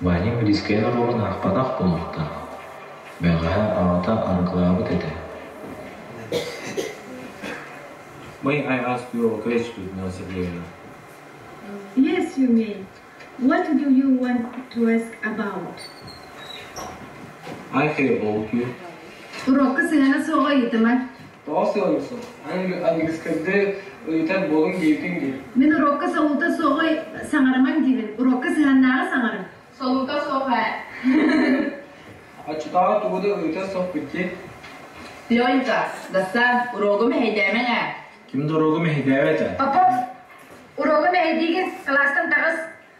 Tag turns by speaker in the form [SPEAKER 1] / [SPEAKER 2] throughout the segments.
[SPEAKER 1] Ваня английскайын уруогун аахпатах буолуохтаах, бэҕэһээ аҕата арыгылаабыт этэ
[SPEAKER 2] May I ask you a question, Людмила Сергеевна?
[SPEAKER 3] Yes, you may. What do you want to ask about?
[SPEAKER 2] I hear about you.
[SPEAKER 3] Урокка сыһыана суоҕа ыйытыма.
[SPEAKER 4] Тоҕо сыалыйсың? Аныгыскырды ыйытар буолуҥ диэбитиҥ дии.
[SPEAKER 3] Мин урокка солуута суоҕу саҥарымаҥ диибин. Урокка сыһыаннааҕы саҥарыҥ.
[SPEAKER 5] Солуута суох ээ.
[SPEAKER 4] Оччотооҕу тугу да ыйыта суохпут дии.
[SPEAKER 5] Ленька, Дастан, уруогу мэһэйдээмэҥ ээ.
[SPEAKER 2] Ким да уруогу мэһэйдээбэт ээ.
[SPEAKER 3] Попов, уруогу мэһэйдиигин, кылаастан таҕыс.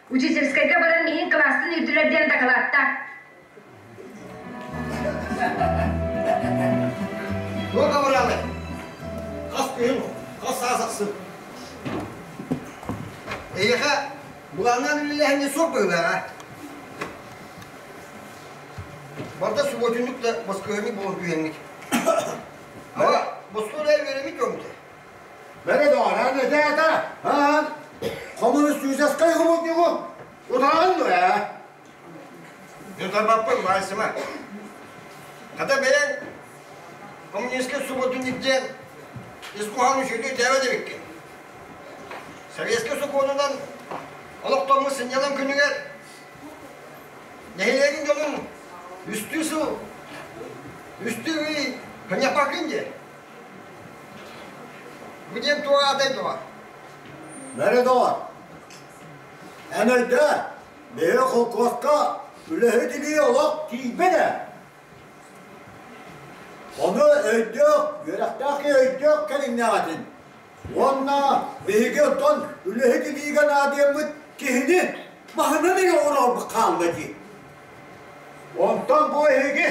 [SPEAKER 3] Учительскайга баран миигин кылаастан үүрдүлэр диэн дакылаатта.
[SPEAKER 6] Туох абыралый? Хас күһүн, хас саас ахсын. Эйиэхэ былааннаан үлэлээһиҥҥэ суох быһыылааҕа. Барда субуотунньук да баскыһыанньык буолан түһэҥҥит. Ама босхо эрэ үөрэммит дьоммут.
[SPEAKER 7] Бэрэ доҕор, этэ-этэ, аан, коммунистическай субботнику утараҕын дуо, ээ?
[SPEAKER 6] Утарбаппын, Васима. Хата бэйэҥ коммунистскай субуотунньук диэн ис куһаҕан үчүгэйдик өйдөөбөт эбиккин. Советскай сокуонунан олохтоммут сынньалаҥ күнүгэр нэһилиэгин дьонун үстүү сыл, үстүү ый хынньаппаккын диэн. Бу диэн туох аатай доҕор?
[SPEAKER 7] Бэрэ доҕор, эн өйдөө, Биһиги холкуоска үлэһит илии олох тиийбэт ээ. Ону өйдөөх, үөрэхтээх киһи өйдөөх кэлиҥнээҕитин уонна биһиги оттон үлэһит илиигэ наадыйаммыт киһини маһынан эрэ оҥорорбут хаалла дии. Онтон бу эһиги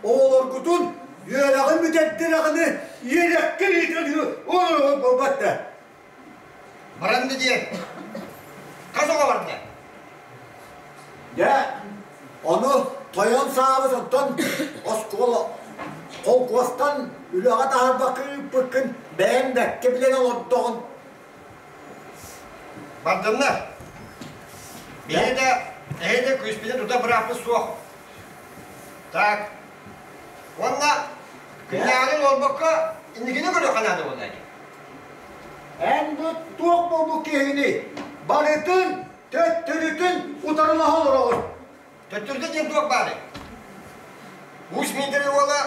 [SPEAKER 7] оҕолоргутун үөрэҕин бүтэрдэрэҕини үөрэххэ ыытан олорор буолбат да.
[SPEAKER 6] Баран да диэн. Хас оҕо барда?
[SPEAKER 7] Дьэ, ону тойон саабыт оттон оскуола холкуостан үлэҕэ таһаарбакка ыыппыккын бэйэҥ бэккэ билэн олордоҕун.
[SPEAKER 6] Бардыннар. Биһиги да, эһиги да күүспүтүн тута бырааппыт суох. Так. Уонна күннээҕинэн буолбакка инникини көрүөххэ наада буолла дии.
[SPEAKER 7] Эн бу туох буолбут киһини барытын төттөрүтүн утарылаһа олороҕун.
[SPEAKER 6] Төттөрүтэ диэн туох баарый? Уус Миитэрэй уола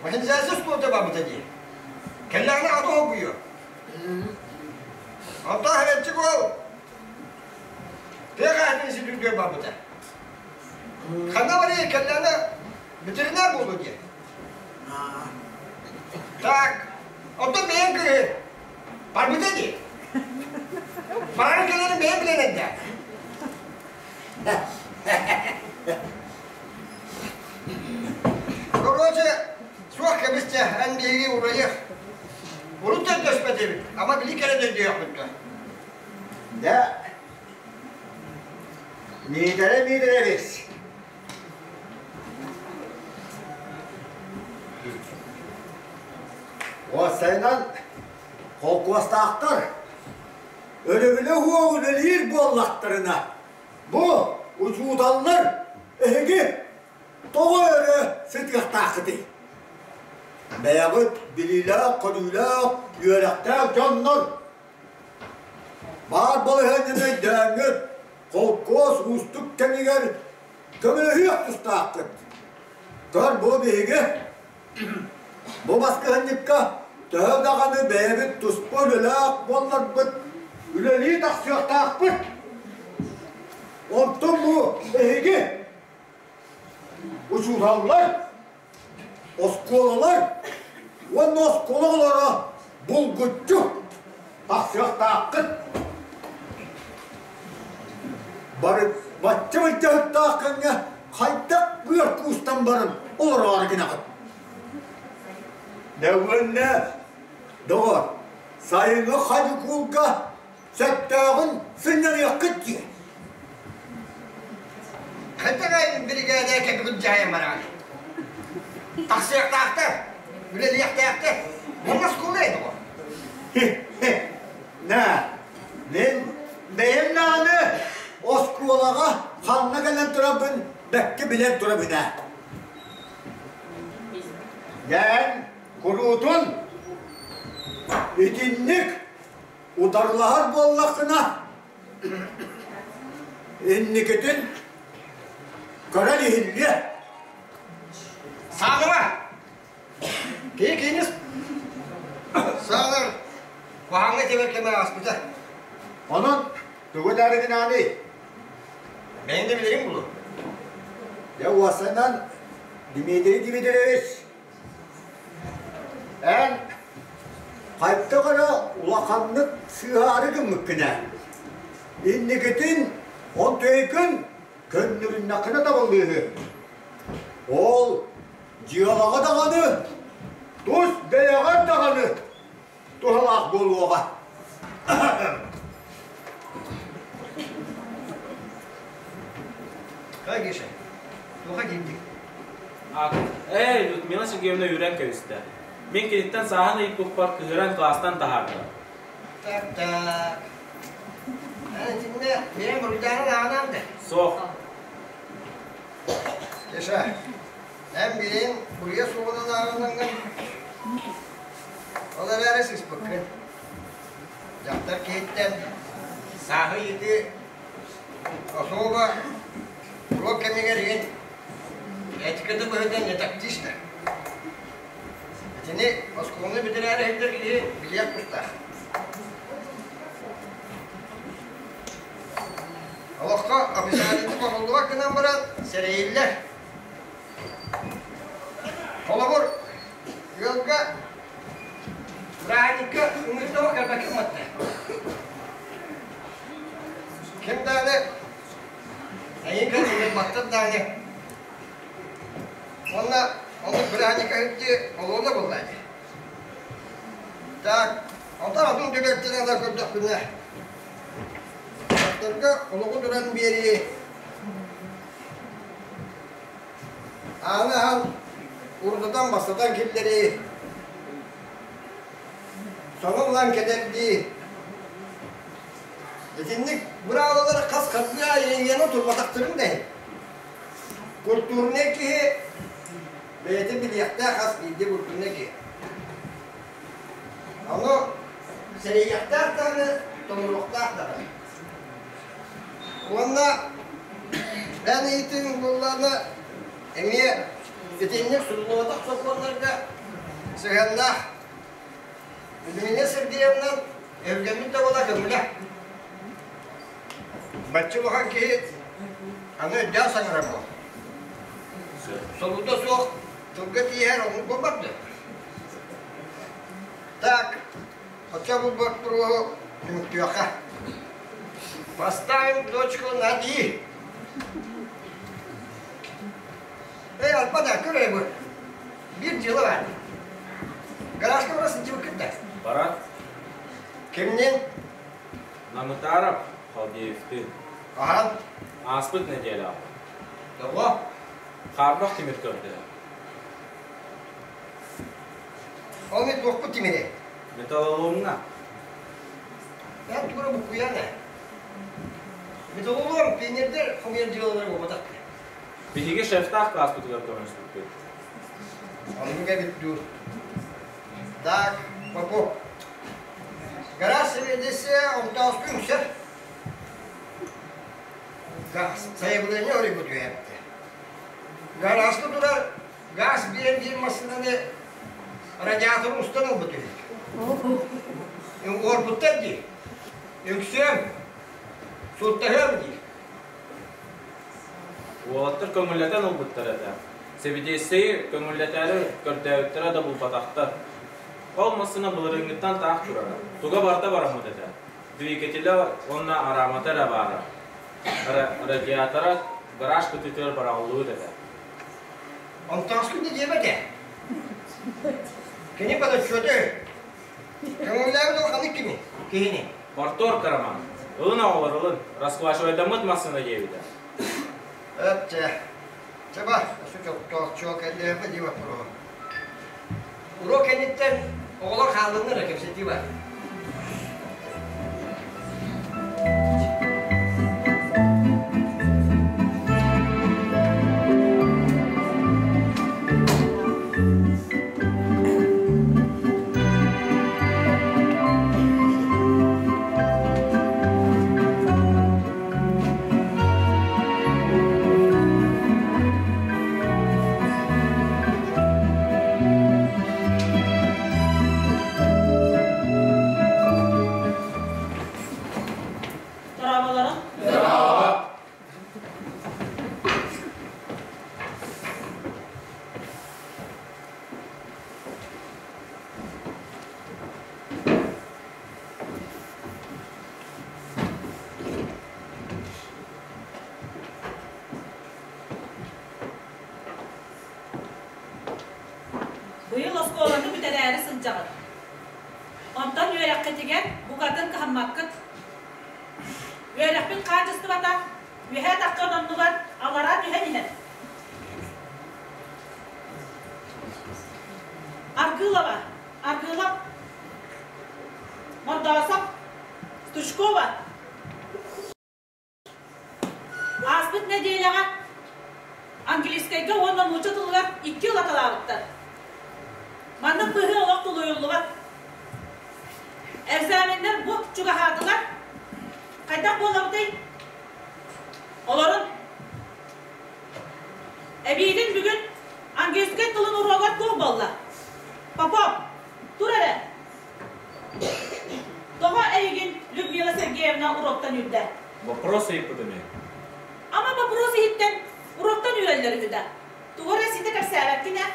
[SPEAKER 6] механизация спорта барбыта дии. Кэллэҕинэ аты холбуйуо. Оттон Хабенчик уол тыа хаһаайкатын институтугар барбыта. Ханна барыай кэллэҕинэ ветеринар буолуо диэн. Так, оттон бэйэҥ кыыһы барбыта дии. Баран кэлэрин бэйэм билэн эрдэ. Короче, суох кэбистэ, эн биһиги урайыах. Урут да өйдөспөт ама били кэлэн өйдүөхпүт дуо?
[SPEAKER 7] Дьэ, Миитэрэ Миитэрэбис, Уопсайынан, холкуостаахтар өрөбүлэ уһуох үлэлиир буоллахтарына, бу учууталлар эһиги тоҕо өрө сытыахтааххытый? Бэйэҕит билиилээх-көрүүлээх, үөрэхтээх дьоннор баар балаһыанньаны өйдөөҥҥүт, холкуос уустук кэмигэр көмөлөһүөх тустааххыт. Көр бу биһиги бу баскыһынньыкка төһө даҕаны бэйэбит туспа үлэлээх буолларбыт үлэлии тахсыахтаахпыт. Онтон бу эһиги учууталлар, оскуолалар уонна оскуола оҕолоро булгуччу тахсыахтааххыт. Бары бачча былдьаһыктаах кэмҥэ хайдах быар куустан баран олороору гынаҕыт? Нөҥүөннэ, доҕор, сайыҥҥы каникулга сөптөөҕүн сынньаныаххыт дии.
[SPEAKER 6] Хайдах биригээдэ кэбигин дьаһайан бараҕын? Тахсыахтаахтар, үлэлиэхтээхтэр. Манна оскуола доҕор.
[SPEAKER 7] Нэ, мин бэйэм даҕаны оскуолаҕа ханна кэлэн турабын бэккэ билэн турабын ээ. Дьэн куруутун итинник утарылаһар буоллаххына инникитин көрөн иһиллиэ.
[SPEAKER 6] Сааныма! Киһи киһини саанар куһаҕаҥҥа тэбэр кэмэ ааспыта.
[SPEAKER 7] Онон тугу даарыгынааный?
[SPEAKER 6] Бэйэҥ да билэриҥ булу.
[SPEAKER 7] Дьэ уосанан Дмитрий Дмитриевич Эн хайдах эрэ улаханнык сыыһаары гыммыккын ээ. Инникитин онтуйгун көннөрүннэххинэ табыллыыһы. Ол дьыалаҕа даҕаны, тус бэйэҕэр даҕаны туһалаах буолуоҕа.
[SPEAKER 6] Хай, Геша, туха киирдиҥ?
[SPEAKER 2] Эй, Людмила Сергеевна үүрэн кэбистэ. Мин киниттэн сааһын ыйыппыппар кыһыран класстан таһаарда.
[SPEAKER 6] Так, так. Эн итиннэ бэйэҥ буруйдааҕын ааҕынаан да?
[SPEAKER 2] Суох.
[SPEAKER 6] Кеша, эн бэйэҥ буруйа суоҕунан ааҕынаҥҥын ол эрээри сыыспыккын. Дьахтар киһиттэн сааһы ыйытыы особо уруок кэмигэр игин этикета быһыытынан не тактично. Итини оскуоланы бүтэрээри сылдьар киһи билиэх тустаах. Олоххо официальнайдык оҥоһуллубат гынан баран сэрэйиллэр. Холобур, ыалга бырааһынньыкка ыҥырдама кэлбэккэ уматта. Ким даҕаны эйигин кэлин ыҥырбаттар даҕаны. Уонна оннук бырааһынньыкка сылдьыы холуобуна буолла дии. Так, онтон атын түбэлтэни ыла көрдөхпүнэ, дьахтарга олоҕу туран биэрии Ааны аһан, урутатан бастатан киллэрии, сонун ылан кэтэрдии. Итинник быраабылалар хас хардыы аайы иҥэн турбатахтарын да иһин. Культурнай киһи бэйэтин билиэхтээх хас биирдии культурнай киһи. Ону сэрэйиэхтээх даҕаны, толоруохтаах даҕаны. Уонна эн ыйытыыҥ буоллаҕына эмиэ итинник суруллубатах сокуоннарга сыһыаннаах. Людмила Сергеевна өһүргэммит да буола көҥүлэ. Бачча улахан киһи аны өйдөөх саҥарар буол. Солуута суох тылга тииһэр оннук буолбат дуо? Так, Хотя бы боппуруоһу түмүктүөххэ. Поставим точку над «и». Эй, Алпада, көр бу. Биир дьыала баар. Гаражка бара сылдьыбыккыт да?
[SPEAKER 2] Барат.
[SPEAKER 6] Кимнин?
[SPEAKER 2] Намытаров Халдеевтыын.
[SPEAKER 6] Ахан?
[SPEAKER 2] Ааспыт нэдиэлэҕэ.
[SPEAKER 6] Тоҕо?
[SPEAKER 2] Хаарбах тимир көрдөһө.
[SPEAKER 6] Ол мин туохпут тимирэй?
[SPEAKER 2] Металлоломҥа.
[SPEAKER 6] Эн тугу эрэ буккуйаҥ ээ. Металлолом пионердэр хомуйар дьыалалара буолбатах.
[SPEAKER 2] Биһиги шефтаах класспытыгар көмөлөспүппүт.
[SPEAKER 6] Оннук эбит дуу. Так, Попов. Гараж сэбиэдиссийэ онтооску үҥсэр. Газ сайабылыанньа оройбут үөһэттэ. Гаражка турар Газ биэрэн диир массыынаны радиаторын устан ылбыт үһү. Уорбуттар дии. Үҥсүөм, сууттаһыам диир.
[SPEAKER 2] Уолаттар көҥүллэтэн ылбыттар этэ. Сэбидиэссэйи көҥүллэтээри көрдөөбүттэрэ да булбатахтар. Ол массыына былырыыҥҥыттан таах турара. Туга барыта бараммыт этэ. Двигателэ уонна араамата эрэ баара. Радиатора гараж кытыытыгар быраҕыллыбыт этэ.
[SPEAKER 6] Онтооску да диэбэт ээ. Кини подотчуота үһү. Көҥүллээбит улаханнык кими? Киһини.
[SPEAKER 2] Бортуор Караман. Ылын оҕолор, ылын. Расплачивайдаммыт массыына диэбитэ.
[SPEAKER 6] Эт чэ. Чэ ба, Чуолкайдыахха дии боппуруоһу. Уруок кэнниттэн оҕолор хааллыннар эрэ кэпсэтии бар.
[SPEAKER 8] Дорооболорун. Быйыл оскуоланы бүтэрээри сылдьаҕыт. Онтон үөрэххитигэр букатын кыһаммаккыт. Үөрэхпит хаачыстыбата үөһээ таххан оннугар аллараа түһэн иһэр. Аргылова, Аргылов, Мордоосов, Стручкова. Ааспыт нэдиэлэҕэ английскайга уонна нуучча тылыгар икки ылаталаабыттар. Маннык быһыы олох тулуйуллубат. Экзаменнар бу чугаһаатылар. Хайдах буолабытый? Олорун. Эбиитин бүгүн английскай тылын уруогар туох буолла? Попов, тур эрэ. Тоҕо эйигин Людмила Сергеевна уруоктан үүрдэ?
[SPEAKER 2] Вопрос ыйыппыт эмиэ.
[SPEAKER 8] Ама вопрос иһиттэн уруоктан үүрэллэр үһү да? Тугу эрэ ситэ кэпсээбэккин ээ?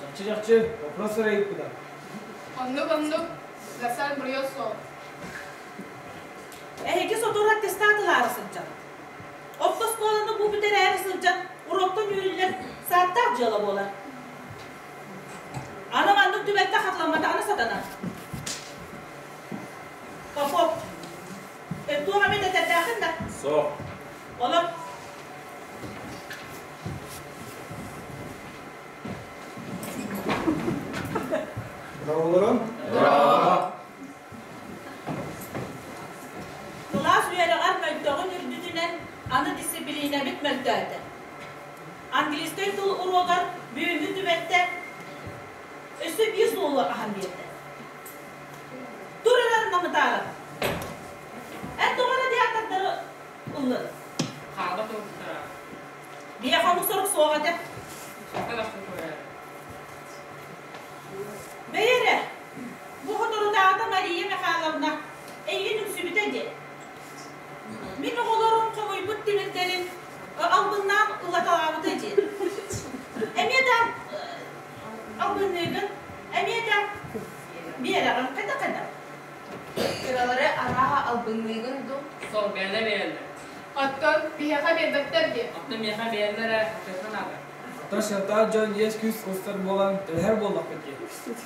[SPEAKER 4] Чахчы-чахчы, вопрос эрэ ыйыппыта.
[SPEAKER 5] Оннук-оннук, Гасан буруйа суох.
[SPEAKER 8] Эһиги сотору аттестат ылаары сылдьаҕыт. Орто оскуоланы бу бүтэрээри сылдьан уруоктан үүрүллэр сааттаах дьыала буолар. Аны маннык түбэлтэ хатыламматаҕына сатанар. Попов, туох эмит этэрдээххин да?
[SPEAKER 2] Суох.
[SPEAKER 8] Олор
[SPEAKER 7] Дорооболорун.
[SPEAKER 8] Кылаас үөрэҕэр мөлтөҕүн үрдүтүнэн аны дисциплинэбит мөлтөөтө. Английскай тыл уруогар бүгүҥҥү түбэлтэ өссө биир суолу аһан биэрдэ. Тур эрэ намытаарым. Эн тоҕо радиатордары ыллын?
[SPEAKER 9] Хаала турбуттара.
[SPEAKER 8] Биһиэхэ оннук сорук суох этэ. Бэйэ эрэ, бу соторутааҕыта Мария Михайловна эйигин үҥсүбүтэ дии. Мин оҕолорум хомуйбут тимирдэрин албыннаан ылаталаабыта дии. Эмиэ да албынныыгын, эмиэ да биэрэҕин хайдах-хайдах?
[SPEAKER 5] Кыралары арааһа албынныыгын дуу?
[SPEAKER 9] Сол бэйэлэр биэрэллэр.
[SPEAKER 5] Оттон биһиэхэ биэрбэттэр дии.
[SPEAKER 9] Оттон миэхэ биэрэллэр ээ, аттыахха наада.
[SPEAKER 4] Оттон шантаж дьон иэс-күүс ылсар буолан төлөһөр буоллахпыт дии.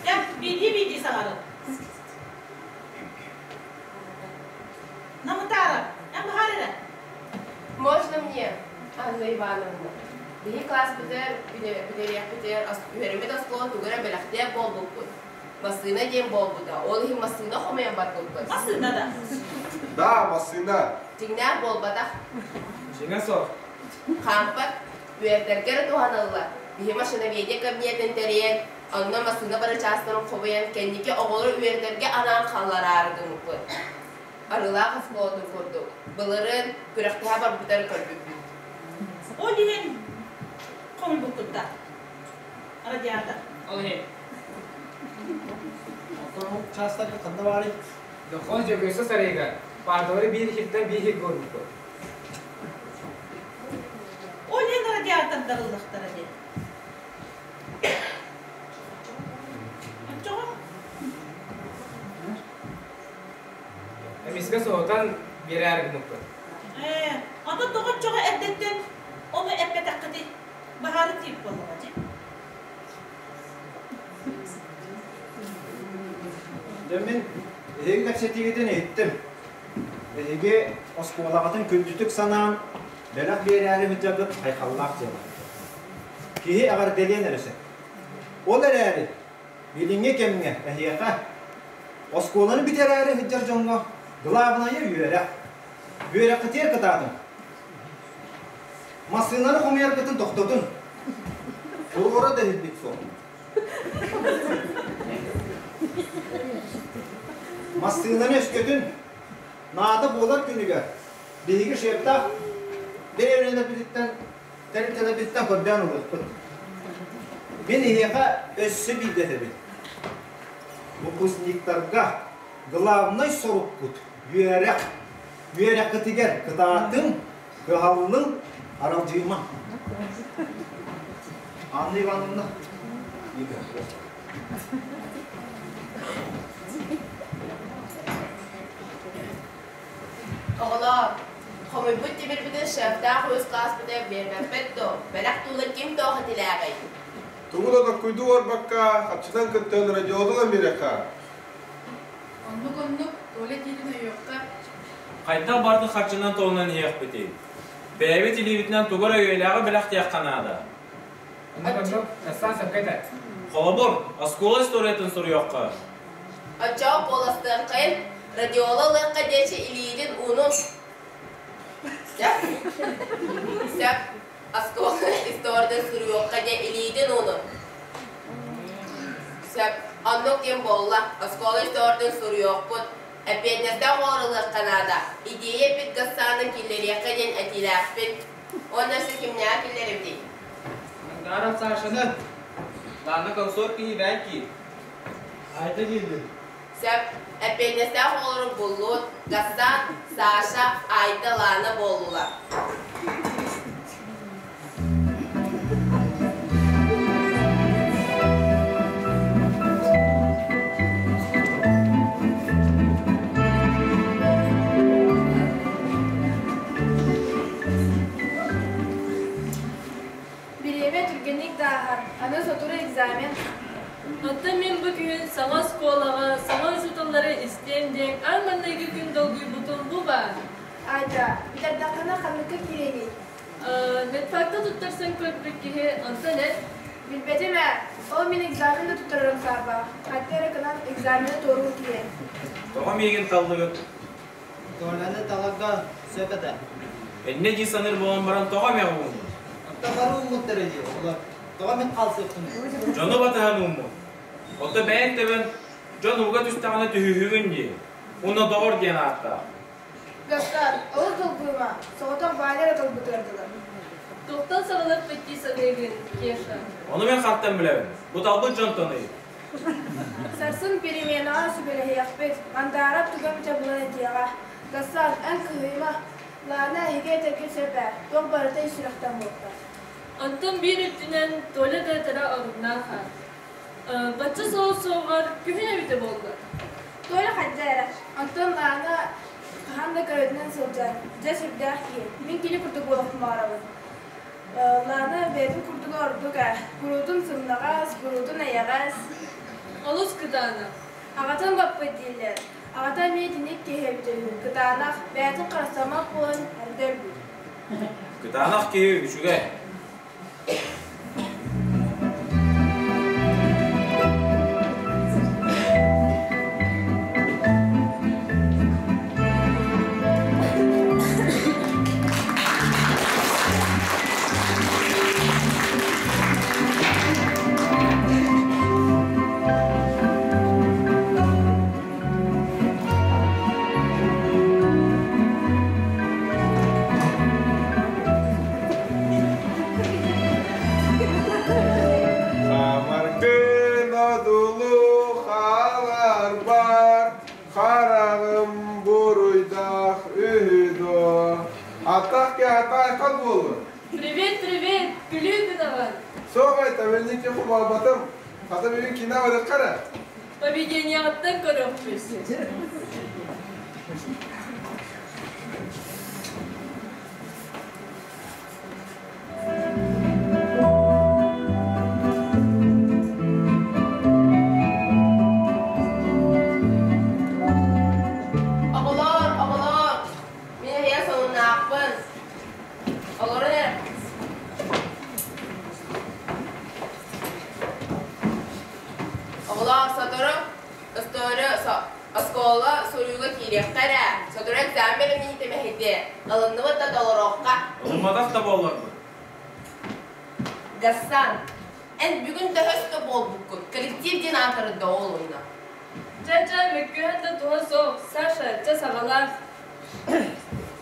[SPEAKER 8] Дьэ, биирдии-биирдии саҥарын. Намытаара, эн баһаар эрэ.
[SPEAKER 5] Можно мне, Анна Ивановна? Биһи класспытыгар бүтэриэхпитигэр үөрэммит оскуола тугу эрэ бэлэхтиэх буолбуппут. Массыына диэн буолбута. Ол иһин массыына хомуйан барбыппыт.
[SPEAKER 8] Массыына да?
[SPEAKER 10] Да, массыына.
[SPEAKER 5] Дьиҥнээх буолбатах.
[SPEAKER 4] Дьиҥэ суох.
[SPEAKER 5] Хаампат. Үөрдэргэ эрэ туһаныллар. Биһи машиноведение кабинетын тэрийэн, онно массыына бары чаастарын хомуйан, кэнники оҕолору үөрдэргэ анаан халлараары гыммыппыт. Арыылаах оскуолатын курдук. Былырыын күрэхтэһэ барбытары көрбүппүт.
[SPEAKER 8] Ол иһин хомуйбуккут да? Радиатор.
[SPEAKER 9] Ол иһин.
[SPEAKER 7] Оттон чаастарга ханна баарый?
[SPEAKER 4] Дохуон Дьөгүөссэ сарайыгар паардалары биир иһиттэн биир иһит буолбуппут.
[SPEAKER 8] Ол иһин радиатордар ыллахтара дии. Оччоҕо?
[SPEAKER 4] Эмискэ соһутан биэрээри гыммыппыт.
[SPEAKER 8] Ээ, онтон тоҕо оччоҕо эрдэттэн ону эппэтэххитий? Баһаары тиийбит буоллаҕа дии.
[SPEAKER 7] Дьэ мин эһиги кэпсэтиигитин иһиттим. Эһиги оскуолаҕытын күндүтүк санаан, бэлэх биэрээри сылдьаргыт хайхаллаах дьыала.
[SPEAKER 11] Киһи эҕэрдэлиэн эрэ сөп. Ол эрээри, билиҥҥи кэмҥэ эһиэхэ оскуоланы бүтэрээри сылдьар дьоҥҥо главное үөрэх. Үөрэххитигэр кытаатыҥ. Массыынаны хомуйаргытын тохтотун. Туора да иһилбит суох. Массыынаны өскөтүн наада буолар күнүгэр биһиги шефтаах бэйэлэрбититтэн тэрилтэлэрбититтэн көрдөөн ылыахпыт. Мин эһиэхэ өссө биирдэ этэбин. Выпускниктарга главнай соруккут үөрэх. Үөрэххитигэр кытаатыҥ, кыһаллыҥ, аралдьыйымаҥ. Анна Ивановна.
[SPEAKER 5] Оҕолоор, хомуйбут тимирбитин шефтаах үс класспытыгар биэрбэппит дуо? Бэлэх туула ким туох этилээҕий?
[SPEAKER 10] Тугу да токкуйдуу барбакка, хаччынан кыттан радиотун Америка.
[SPEAKER 9] Оннук-оннук, Толя диирин өйүөххэ.
[SPEAKER 2] Хайдах барытын харчынан толунан иһиэхпитий? Бэйэбит илиибитинэн тугу эрэ үйэлээҕи бэлэхтиэххэ наада.
[SPEAKER 9] Оннук-оннук, Настаа сөпкө этэр.
[SPEAKER 2] Холобур, оскуола историятын суруйуохха.
[SPEAKER 5] Оччоҕо куоластыаххайын, радиола ылыахха диэчи илиитин уунун. Сөп. Сөп. Оскуола историятын суруйуохха диэн илиитин уунун. Сөп. Оннук диэн буолла. Оскуола историятын суруйуохпут. Эппиэтинэстээх оҥоруллуохха наада. Идиэйэ эппит Гассааны киллэриэххэ диэн этиилээхпин. Уонна өссө кимнээҕи киллэрэбитий?
[SPEAKER 4] Мандаров Сашаны! Лаана комсор киһи бээн киир.
[SPEAKER 11] Айда дииллин.
[SPEAKER 5] Сөп. Эппиэтинэстээх оҕолору буллут. Гассан, Саша, Айда, Лаана буоллулар.
[SPEAKER 12] Бириэмэ түргэнник да ааһар, аны сотору экзамен.
[SPEAKER 9] Оттон мин бу күһүн саҥа оскуолаҕа саҥа учууталлары истиэм диэн аан маҥнайгы күн долгуйбутум бу баар.
[SPEAKER 12] Айда, бүтэрдэххинэ ханныкка киирэний?
[SPEAKER 9] Медфакка туттарсан көрбүт киһи онтон эн?
[SPEAKER 12] Билбэтим ээ, ол мин экзамен да туттарарым саарбах. Хатта эрэ гынан экзамены туоруур киһи.
[SPEAKER 2] Тоҕо миигин таллыгыт?
[SPEAKER 13] Толяны таларга сөп этэ.
[SPEAKER 2] Иннэ дии саныыр буолан баран тоҕо эмиэ ууннун?
[SPEAKER 13] Оттон бары ууммуттара дии, оҕолор. Тоҕо мин хаалсыахпыный?
[SPEAKER 2] Дьону батыһан ууммут. Ото бэйэҥ төбөн дьон ууга түстэҕинэ түһүһүгүн дии. Уонна доҕор диэн ааттаах.
[SPEAKER 12] Гастар, олус долгуйума, соҕотох Валя эрэ талбытыгар дылы.
[SPEAKER 9] Туохтан саҕалыахпыт дии саныыгын, Кеша?
[SPEAKER 2] Ону мин хантан билэбин? Бу талбыт дьонтон ыйыт.
[SPEAKER 12] Сарсын переменаҕа сүбэлэһиэхпит, Мандаарап тугу эмитэ булан этиэҕэ. Гасан, эн кыһыйыма, Лаана эһиги этэргит сөп ээ, туох барыта ис сүрэхтэн буолта.
[SPEAKER 9] Онтон биир өттүнэн Толя да этэрэ оруннаах аа. Бачча суол суоҕар күһүн эбитэ буолла.
[SPEAKER 12] Толя хайда эрэ, онтон Лаана хаһан да көрөтүнэн сылдьар, дьэ сүрдээх киһи, мин кини курдук буолуохпун баҕарабын. Лаана бэйэтин курдуга ордук ээ, куруутун сымнаҕас, куруутун эйэҕэс.
[SPEAKER 9] Олус кытаанах.
[SPEAKER 12] Аҕатын баппыт дииллэр. Аҕата эмиэ итинник киһи эбитэ үһү, кытаанах, бэйэтин харыстаммат буолан эрдэ өлбүт.
[SPEAKER 2] Кытаанах киһи үчүгэй.
[SPEAKER 10] Хамаргын одулу хаалар бар, хараҕым буруйдаах үһү дуо? Атах кэһэтай хал буоллун.
[SPEAKER 9] Привет, привет! Күлүү гынаҕын.
[SPEAKER 10] Суох айта, мэлники хумалбатым. Хата бүгүн кино барыахха эрэ.
[SPEAKER 9] Поведениеҕыттан көрүөхпүт.
[SPEAKER 5] Оҕолоор, оҕолоор, мин эһиэхэ сонуннаахпын. Олорун эрэ. Оҕолоор, сотору история оскуола суруйууга киириэххэ эрэ. Сотору экзамен бэлэмнэниитэ мэһэйдиэ. Ылынныбыт да толоруохха.
[SPEAKER 2] Ылымматах да буолларбыт.
[SPEAKER 5] Гассан, эн бүгүн төһөс да буолбуккун. Коллектив диэн аатырда ол онно.
[SPEAKER 9] Дьэ-дьэ, мөккүһэн да туһа суох. Саша, дьэ саҕалаа.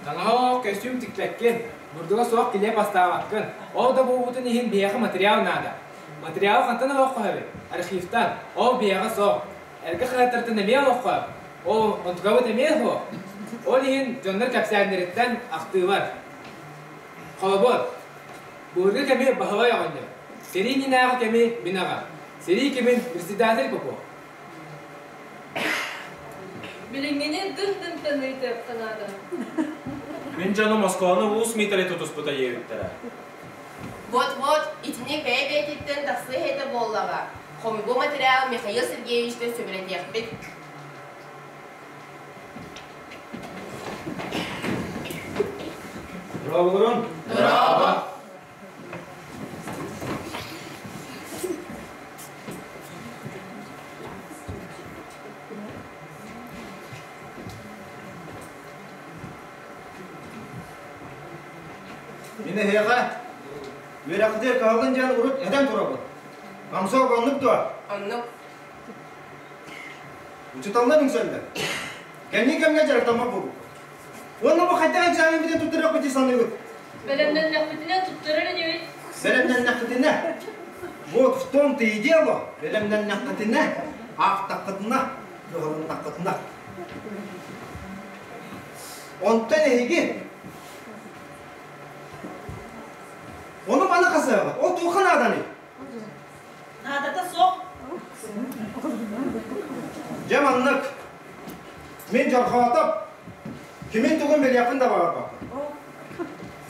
[SPEAKER 14] Таҥаһа көстүүм тикпэккин, бурдуга суох килиэп астаабаккын. Ол да буолбутун иһин биһиэхэ материал наада. Материалы хантан ылыахха сөбүй? Архивтан. Ол биһиэхэ суох. Эргэ хаһыаттартан эмиэ ылыахха. Ол онтукабыт эмиэ суох. Ол иһин дьоннор кэпсээннэриттэн ахтыылар. Холобур, былыргы кэми Баһылай оҕонньор, сэрии иннинээҕи кэми мин аҕам, сэрии кэмин председатель Попов.
[SPEAKER 9] Билиҥҥини дын-дынтан ыйытыахха наада.
[SPEAKER 2] Мин дьонум оскуоланы Уус Миитэрэй тутуспута диэбиттэрэ.
[SPEAKER 5] Вот-вот, итини бэйэ-бэйэтиттэн тахсыы иһитэ буоллаҕа. Хомуйбу материал Михаил Сергеевичтэн сөбүлэтиэхпит.
[SPEAKER 11] Дорооболорун!
[SPEAKER 5] Дорообо!
[SPEAKER 11] Мин эһиэхэ үөрэхтиир кыһаллын диэн урут этэн турабын. Комсомол оннук дуо?
[SPEAKER 5] Оннук.
[SPEAKER 11] Учууталлар үҥсэллэр. Кэнники кэмҥэ дьарыктаммат буолбуппут. Уонна бу хайдах экзаменбитин туттарыахпыт дии саныыбыт?
[SPEAKER 9] Бэлэмнэннэхпитинэ туттарар инибит.
[SPEAKER 11] Бэлэмнэннэххитинэ. Вот в том-то и дело. Бэлэмнэннэххитинэ, аахтаххытына, кыһалыннаххытына. Онтон эһиги ону маны хасыаҕыт. Ол туохха нааданый?
[SPEAKER 8] Наадата суох.
[SPEAKER 11] Дьэ маннык. Мин Дьорҕоотоп кимин тугун билиэхпин да баҕарбаппын.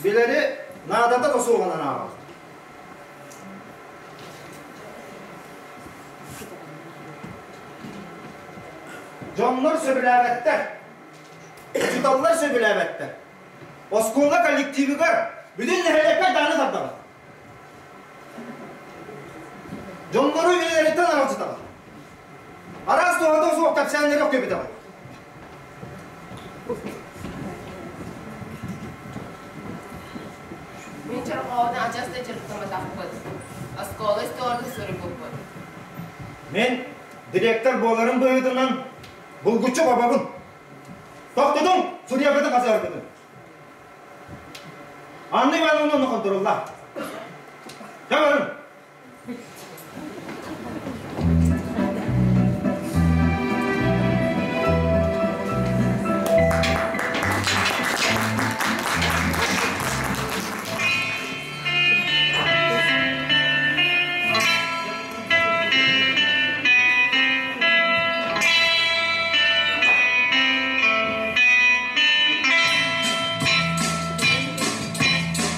[SPEAKER 11] Билэри наадата да суоҕунан ааҕабын. Дьоннор сөбүлээбэттэр. Учууталлар сөбүлээбэттэр. Оскуола коллективыгар бүтүн нэһилиэккэ дааны тардаҕын. Дьоннору үлэлэриттэн аралдьытаҕын. Араас туһата суох кэпсээннэри өккөбүтэҕин.
[SPEAKER 5] Мин чорҕоҕунан адьас да дьарыктамматахпыт. Оскуола историятын суруйбуппут.
[SPEAKER 11] Мин директор буоларым быһыытынан булгуччу бабабын. Тохтотуҥ, судьуйабытын хасыһарбытын. Анна Ивановна ону хонтуруоллаа. Дьэ барыҥ.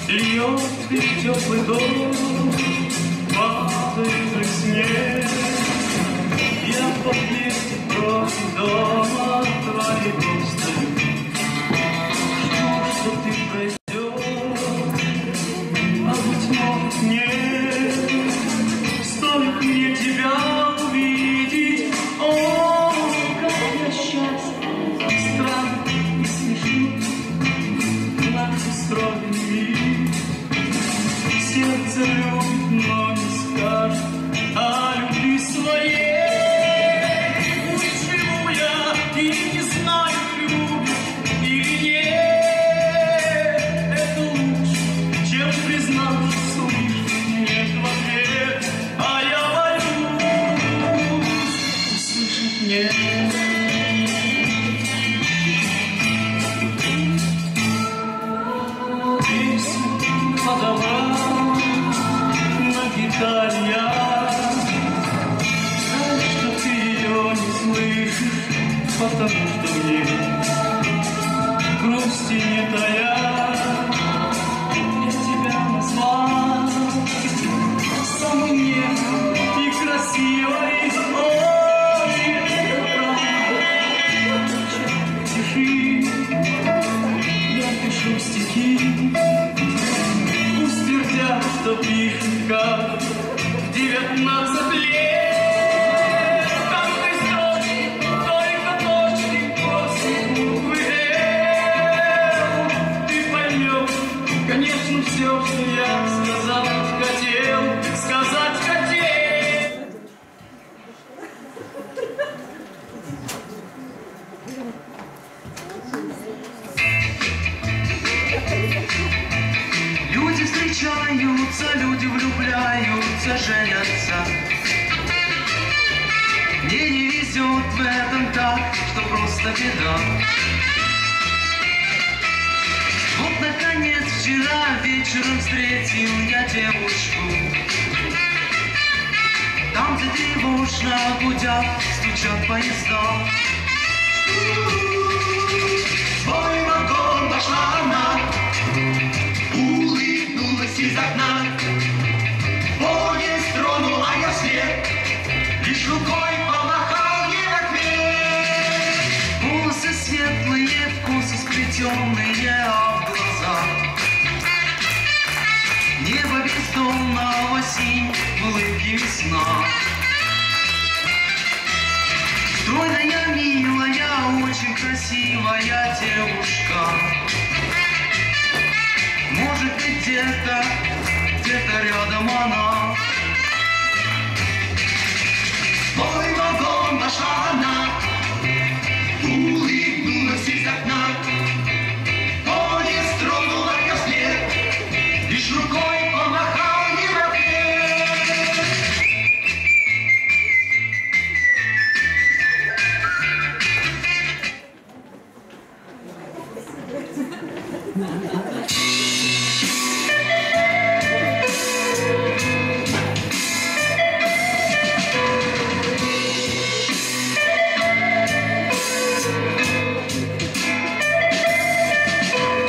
[SPEAKER 15] Льет теплый дождь, падает снег. Я в подъезде против дома твоего стою. Жду, что ты пройдешь, а быть может нет. Стоит мне тебя увидеть, о, как я счастлив, странно и смешно. Наш устроен мир. Сердце любит, но не скажет о любви своей. Пусть живу я и не знаю, любишь или нет. Это лучше, чем признаться, слышать нет в ответ. А я боюсь услышать нет. Песню подобрал на гитаре я. Жаль, что ты ее не слышишь, потому что мне грусти не тая. Я тебя назвал самой нежной и красивой. Ой, это правда. Тиши, я пишу стихи. Пусть твердят, что пишут, как в 19 лет. что я сказать хотел, сказать хотел. Люди встречаются, люди влюбляются, женятся. Мне не везет в этом так, что просто беда. Вот, наконец, вчера вечером встретил я девушку. Там, где тревожно гудят, стучат поезда. Свой вагон вошла она, улыбнулась из окна. Поезд тронул, а я вслед, лишь рукой помахал ей в ответ. Волосы светлые, в косы сплетенные, а в глазах небо бездонного синь, в улыбке весна. Стройная, милая, очень красивая девушка. Может быть, где-то, где-то рядом она. Свой вагон вошла она, улыбнулась из окна. Поезд тронула я вслед, лишь рукой помахал ей в ответ.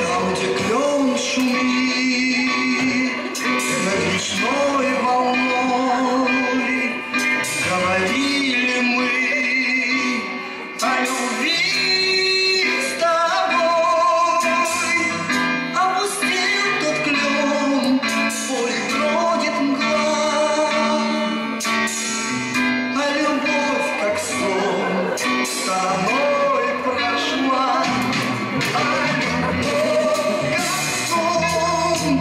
[SPEAKER 16] Там, где клен шумит над речной волной, говорили мы о любви с тобой. Опустил тот клен, в поле бродит мгла, а любовь, как сон, стороной прошла. А любовь, как сон,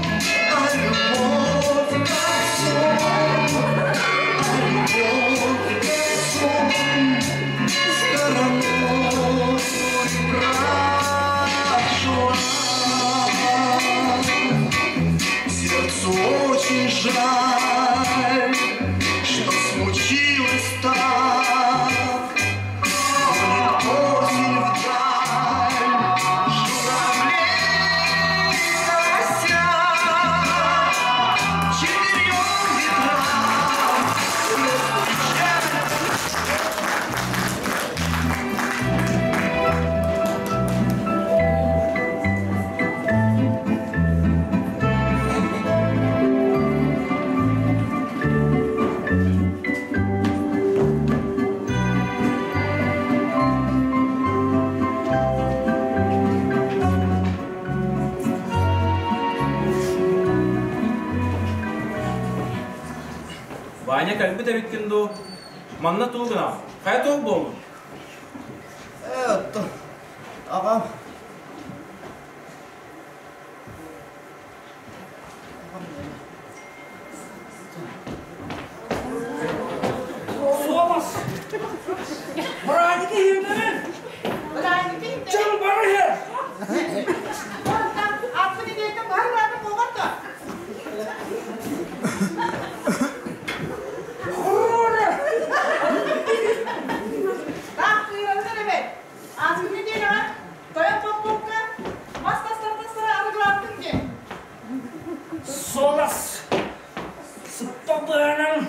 [SPEAKER 16] а любовь, как сон, а любовь, как сон, стороной прошла. Сердцу очень жаль, что случилось так. Гонит осень вдаль, журавлей нося. Четырем ветрам печаль.
[SPEAKER 2] Ваня кэлбит эбиккин дуу? Манна тугу гынаҕын? Хайа туох буоллуҥ?
[SPEAKER 13] Ээ, оттон аҕам
[SPEAKER 17] Суолас! Бырааһынньык иһиилэрин! Дьон бары иһэр!
[SPEAKER 8] Аттын идеятын баһар баатын буолбат дуо? Таах кыыраллар эбээт. Ааспыт нэдиэлэҕэ тойон Попповка мас тастартан сыра арыгылаабытыҥ диэн.
[SPEAKER 17] Суолас! Сыппа быанан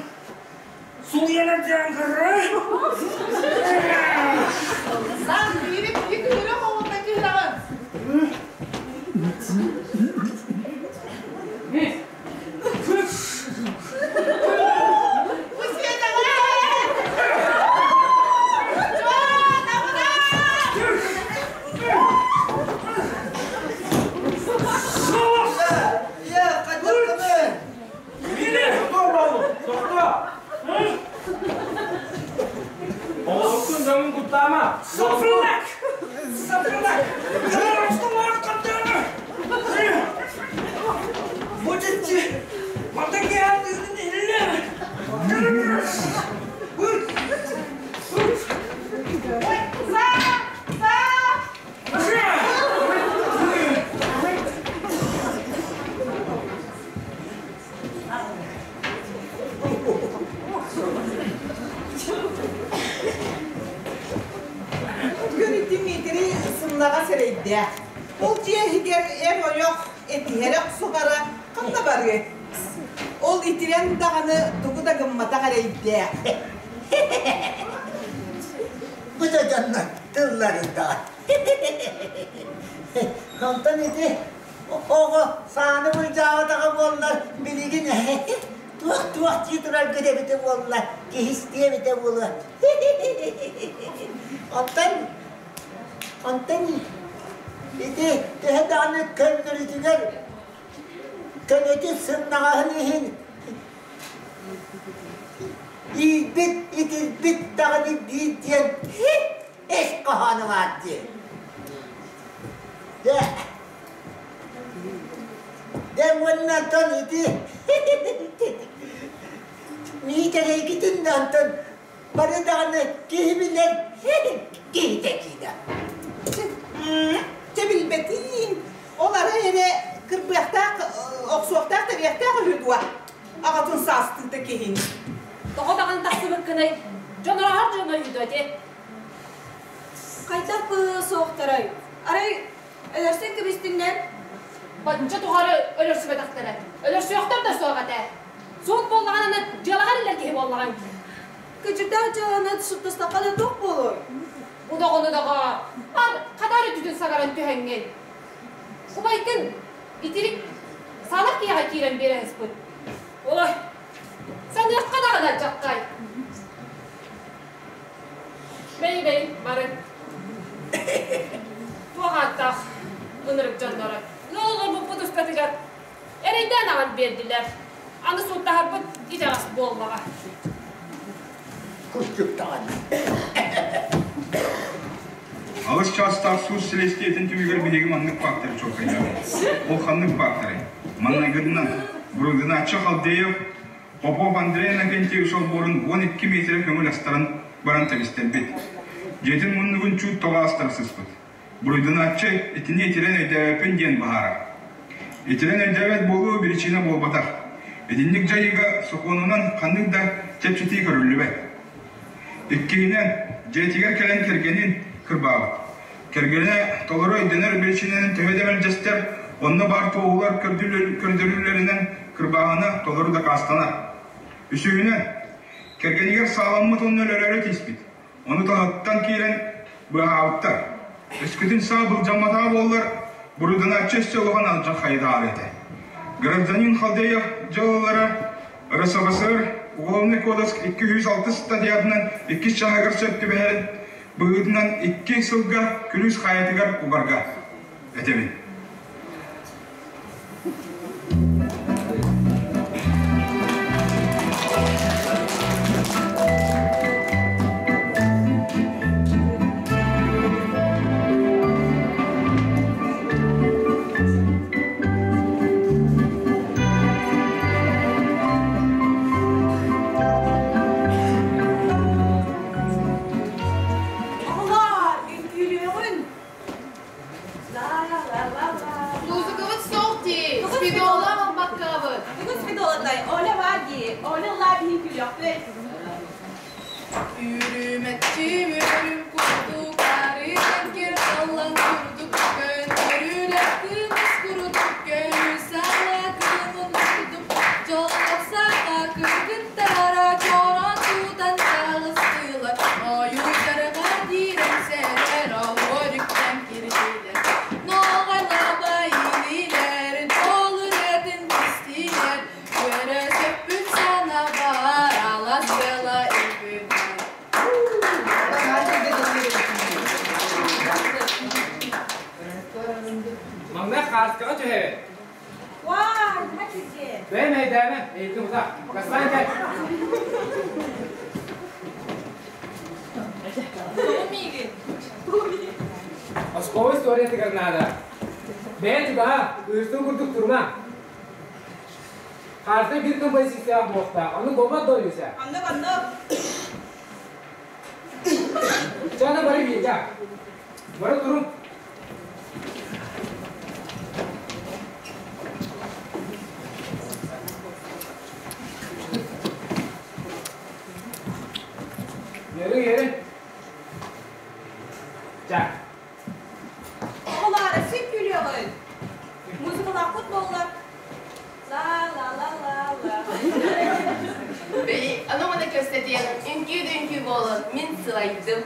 [SPEAKER 17] сулуйан эрдэҕин көрөр.
[SPEAKER 8] Саҥ биири киһи кыыра хоҕунна кыыраҕын. Бу сиэтэҕэ! Дьон, абыраа!
[SPEAKER 17] Суолас!
[SPEAKER 13] Ийэ, хайдаххыный?
[SPEAKER 2] Тохтоо, буоллум, тохтоо! Оҕолоргун дьоҥҥун куттаама!
[SPEAKER 17] Сапрынак! Сапрынак! Жоростолоох хаттаана! Бу Сымнаҕас эрэйдээх. Ол дьиэ иһигэр эр-ойох этиһэрэ охсуһара ханна барыай? Ол итирэн даҕаны тугу да гымматах эрэйдээх.
[SPEAKER 7] Бу да дьоннор тылларын даҕан. Онтон ити оҕо сааны былдьаабатаҕа буоллар билигин туох-туох дии тураргыт эбитэ буолла, киһи истиэ эбитэ буолуо. Оттон онтон ити төһө даҕаны көннөрүтүгэр көнөтү сымнаҕаһын иһин иирбит итирбит даҕаны биир диэн ис хоһооно баар дии. Дьэ, дьэ уонна онтон ити Миитэрэйгитин да онтон бары даҕаны киһи билэр киһитэ киинэ.
[SPEAKER 17] Чэ билбэтиим, ол арай эрэ кырбыахтаах, охсуохтаах, тэбиэхтээх үһү дуо? Аҕатын саастыыта киһини.
[SPEAKER 9] Тоҕо даҕаны тахсыбыккыный? Дьон ороһор дьоно үһү дуо ити?
[SPEAKER 12] Хайдах быһыы суохтарай? Арай өлөрсөн кэбистиннэр?
[SPEAKER 9] Бачча тухары өлөрсүбэтэхтэрэ. Өлөрсүөхтэр да суох этэ. Суут буоллаҕына дьыалаҕар иллэр киһи буоллаҕыҥ.
[SPEAKER 12] Кыдьыктаах дьыаланы суттастахха да туох буолуой?
[SPEAKER 9] Удоҕону доҕоор, ар хатар өттүтүн сагаран түһэҥҥин. Убайгын итирик салах киһиэхэ киирэн биэрэ сыспыт. Ой, саныахха даҕаны алдьаххай. Бэй-бэй, бары. Туох ааттаах ынырык дьонноро. Ыал олорбуппут устатыгар эрэйдээн аҕан биэрдилэр. Аны сууттаһарбыт итэҕэс буоллаҕа.
[SPEAKER 7] Кустук даҕаны.
[SPEAKER 18] Алыс чаастаах суут силиэстийэтин түмүгэр биһиги маннык факторы чуолкайдаабыт. Ол ханнык факторый? Манныгынан, буруйданааччы Халдеев Попов Андрей Иннокентьевич олбуорун 12 миэтэрэ көҥүл астаран баран тэбистэрбит. Дьиэтин муннугун чуут тоҕо астара сыспыт. Буруйданааччы итини итирэн өйдөөбөппүн диэн быһаарар. Итирэн өйдөөбөт буолуу биричиинэ буолбатах. Итинник дьайыыга сокуонунан ханнык да чэпчэтии көрүллүбэт. Иккиһинэн, дьиэтигэр кэлэн кэргэнин кырбаабыт. Кэргэнэ толору өйдөнөр биричиинэнэн төһө да мэлдьэстэр, онно баар туоһулар көрдөрүүлэринэн кырбааһына толору дакаастанар. Үсүһүнэн, кэргэнигэр сааламмыт уонна өлөрөөрү тииспит. Ону таһыттан киирэн быыһаабыттар. Өскөтүн саа былдьамматаҕа буоллар, буруйданааччы өссө улахан алдьархайдаары этэ. Гражданин Халдеев дьыалалара РСФСР Уголовный кодекс 206 статьятынан иккис чааһыгар сөп түбэһэрин быһыытынан икки сылга күлүүс хаайатыгар угарга этэбин.
[SPEAKER 12] Оҕолоор, үҥкүүлүөҕүн!
[SPEAKER 9] Музыкабыт суох дии, спидола ылбаккабыт.
[SPEAKER 8] Бүгүн спидолатай, Оля баар дии, Оля ыллаа биһин күлүөхпүт.
[SPEAKER 9] Үрүмэччи мүрүм курдук, арыйан кир аллан курдук, көннөрүүлэр кыымыс курдук, көмүс ала кыымын курдук, дьоллох саха кыргыттара чороон тутан таҕыстылар, ойуударга киирэн сэрэр, оһуоруктан кирдилэр. Ноҕайлаба илиилэр, долун этин кистилэр, Үөрэ сөппүт санаабар алас дьыала үгүнэ.
[SPEAKER 14] Маҥнай хааскаҕа түһэбит.
[SPEAKER 8] Вай, хачыке.
[SPEAKER 14] Бэйэм эйдээмэ, эйиги бутах. Бастаан кэл. Оскуола историятыгар наада. Бэйэ чугаһа, ыыртын курдук турума. Хаарта биир композиция буолуохтаах. Ону буолбат дуо, Люся?
[SPEAKER 8] Оннук, оннук.
[SPEAKER 14] Чэ, аны бары бииргэ. Бары туруҥ. Yürü, yürü. Чэ.
[SPEAKER 5] кэпсэтиэх, үҥкүү да үҥкүү буолан, мин сылайдым.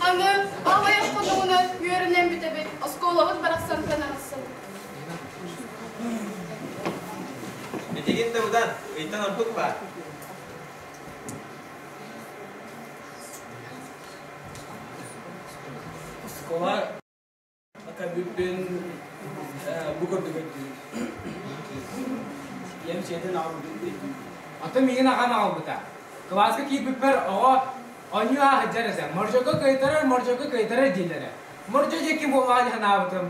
[SPEAKER 12] Аны аҕыйах хонугунан үөрэнэн бүтэбит, оскуолабыт барахсантан арахсабыт.
[SPEAKER 2] Итигин да быдан, ыйтан ордук баар.
[SPEAKER 4] Оскуола Кэлбиппин бу курдук өйдүүбүн. Ийэм сиэтин аҕалбытын өйдүүбүн.
[SPEAKER 14] Оттон миигин аҕам аҕалбыта. Кылааска киирбиппэр оҕо оонньуу ааһа сылдьар этэ. Мордьоко кыайтарар, мордьоко кыайтарар дииллэрэ. Мордьо диэки буоллаҕа дии санаабытым.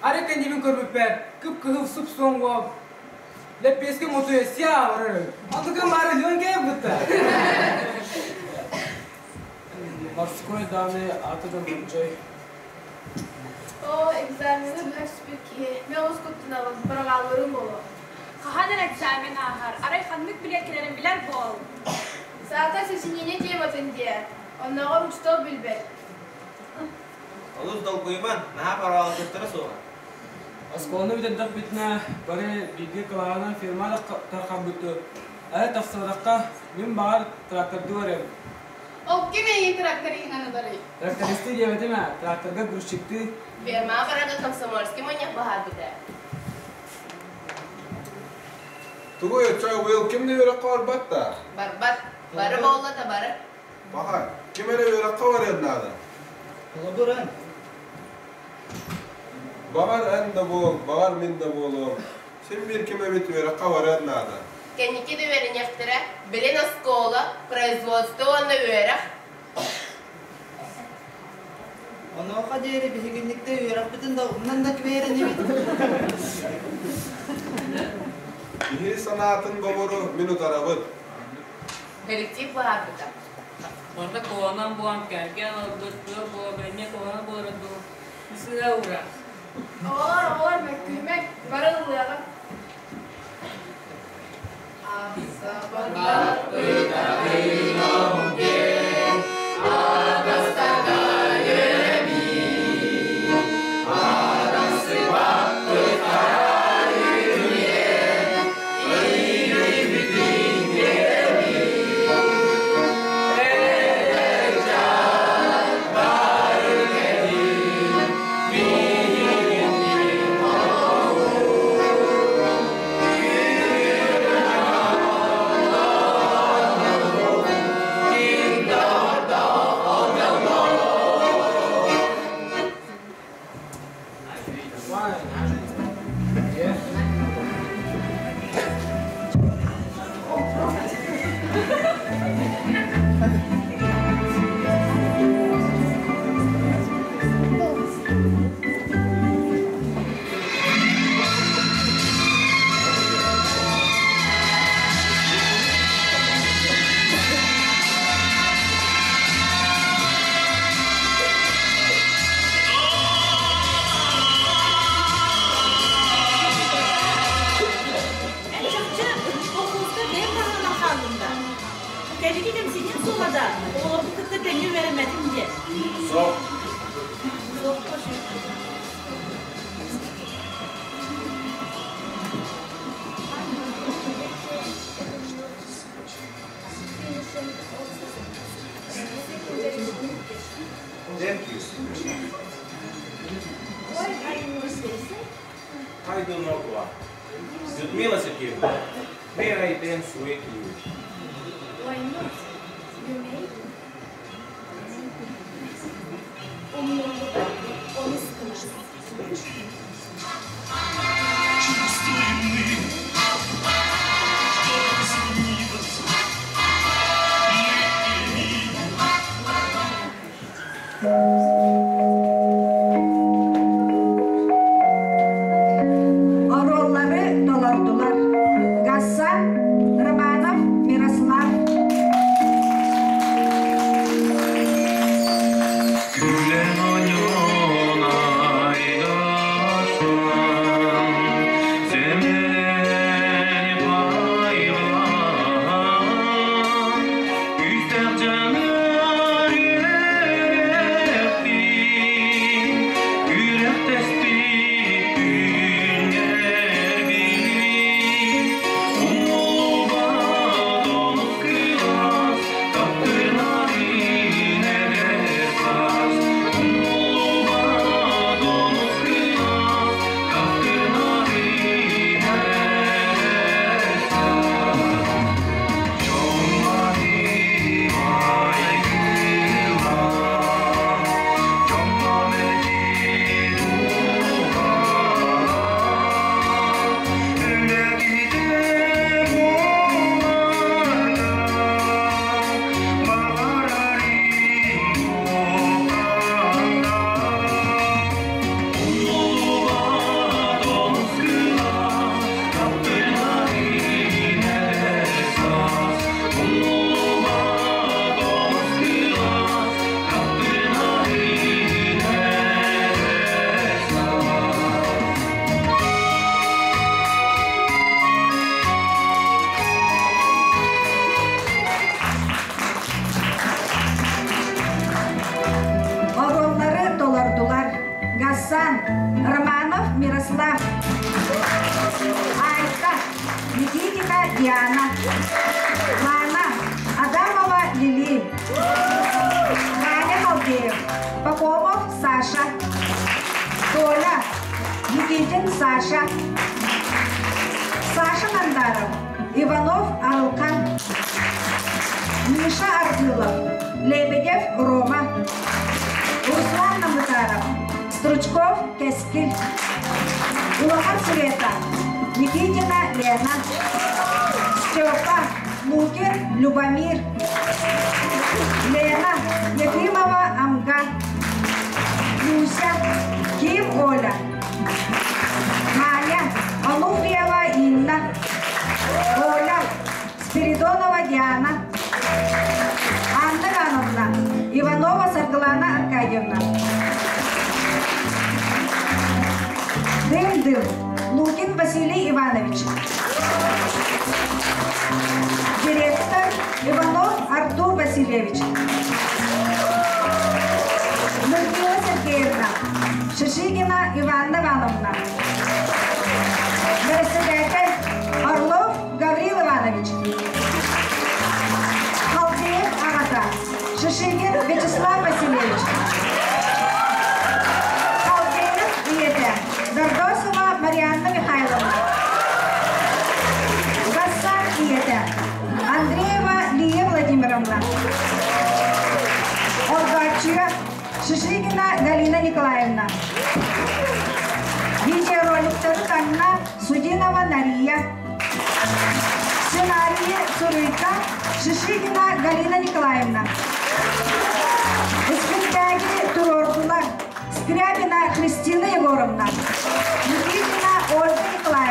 [SPEAKER 14] Арай кэннибин көрбүппэр кып-кыһыл суп-суон уол лэппиэскэ мутуйа сиэ аҕарар үһү. Онтукам баара өлүөн кэлбитэ.
[SPEAKER 4] Морской дааны аата да мурдьай.
[SPEAKER 12] Оо, экзамены быһа түспүт киһи, мин олус куттанабын, быраҕаалларым буолуо.
[SPEAKER 19] Хаһан эрэ экзамен ааһар, арай ханнык билиэт кэлэрин билэр буол.
[SPEAKER 12] Саата сочинение тематын диэ, оннооҕор учуутал билбэт.
[SPEAKER 2] Олус долгуйуман, наһаа параалатыктара суоҕа.
[SPEAKER 4] Оскуоланы бүтэрдэхпитинэ бары бииргэ кылааһынан ферма тархаммыттыы. Арай тахсыбатахха, мин баҕар трактордуу барыам.
[SPEAKER 12] Ол ким эйигин тракториһынан ыларый?
[SPEAKER 4] Трактористыы диэбэтим ээ, тракторга грузчиктыы.
[SPEAKER 5] Фермаҕа барарга комсомольский мунньах быһаарбыта.
[SPEAKER 10] Тугу өччө быйыл ким да үөрэххэ барбат да?
[SPEAKER 5] Барбат. Бары буолла да бары.
[SPEAKER 10] Баҕар, ким эрэ үөрэххэ барыан наада.
[SPEAKER 13] Холобур эн.
[SPEAKER 10] Баҕар эн да буол, баҕар мин да буолуом. Син биир ким эбит үөрэххэ барыан наада.
[SPEAKER 5] Кэнники да үөрэниэхтэрэ, билин оскуола, производство уонна үөрэх.
[SPEAKER 13] Онуоха диэри биһигинникте үөрэхпитин да умнан да кибиэринибит.
[SPEAKER 10] Киһи санаатын бобору мин утарабын.
[SPEAKER 5] Коллектив быһаарбыта.
[SPEAKER 20] Орда куһаҕан буолан кэргэн ылбыт, тыа буола эмиэ куһаҕан буолара дуу, сыа ура.
[SPEAKER 12] Оҕолор, оҕолор, мөккүһүмэҥ, бары ыллыаҕыҥ.
[SPEAKER 8] Эн чахчы колхозка бэйэм таһынан хааллым да. Кэлики кэмсинин суола да, оҕолорбун кытта тэҥҥэ үөрэммэтим диэн.
[SPEAKER 2] Суох.
[SPEAKER 8] Суох.
[SPEAKER 2] Thank you. I do not want. Людмила Сергеевна, may I dance with you?
[SPEAKER 12] Why not? You may. Умнуллубат олус гынабыт.
[SPEAKER 15] Чувствуем мы, что изменилось. Мы или
[SPEAKER 3] Оруоллары толордулар Гассан Романов Мирослав.
[SPEAKER 21] Диана. Лана Адамова Лили. Ваня Халдеев. Попов Саша. Толя Никитин Саша. Саша Мандаров. Иванов Арылхан. Миша Аргылов. Лебедев Рома. Руслан Намытаров. Стручков Кэскил. Улахан Света. Никитина Лена. Степа Лукин Любомир. Лена Ефимова Амга. Люся Ким Оля. Маня Ануфриева Инна. Оля Спиридонова Диана. Анна Ивановна Иванова Саргылана Аркадьевна. Дым-дым. Лукин Василий Иванович. Директор Иванов Артур Васильевич. Людмила Сергеевна. Шишигина Иванна Ивановна. Председатель Орлов Гаврил Иванович. Халдеев Агата. Шишигин Вячеслав Васильевич. Халдеев Ийэтэ. Дордосова Марианна Михайловна. Гассан Ийэтэ. Андреева Лия Владимировна. Оргооччуга Шишигина Галина Николаевна. Видеороликтары таҥна Судинова Нария. Сценарийы суруйда Шишигина Галина Николаевна. Испиктээги туруордулар Скрябина Христина Егоровна, Никитина Ольга Николаевна.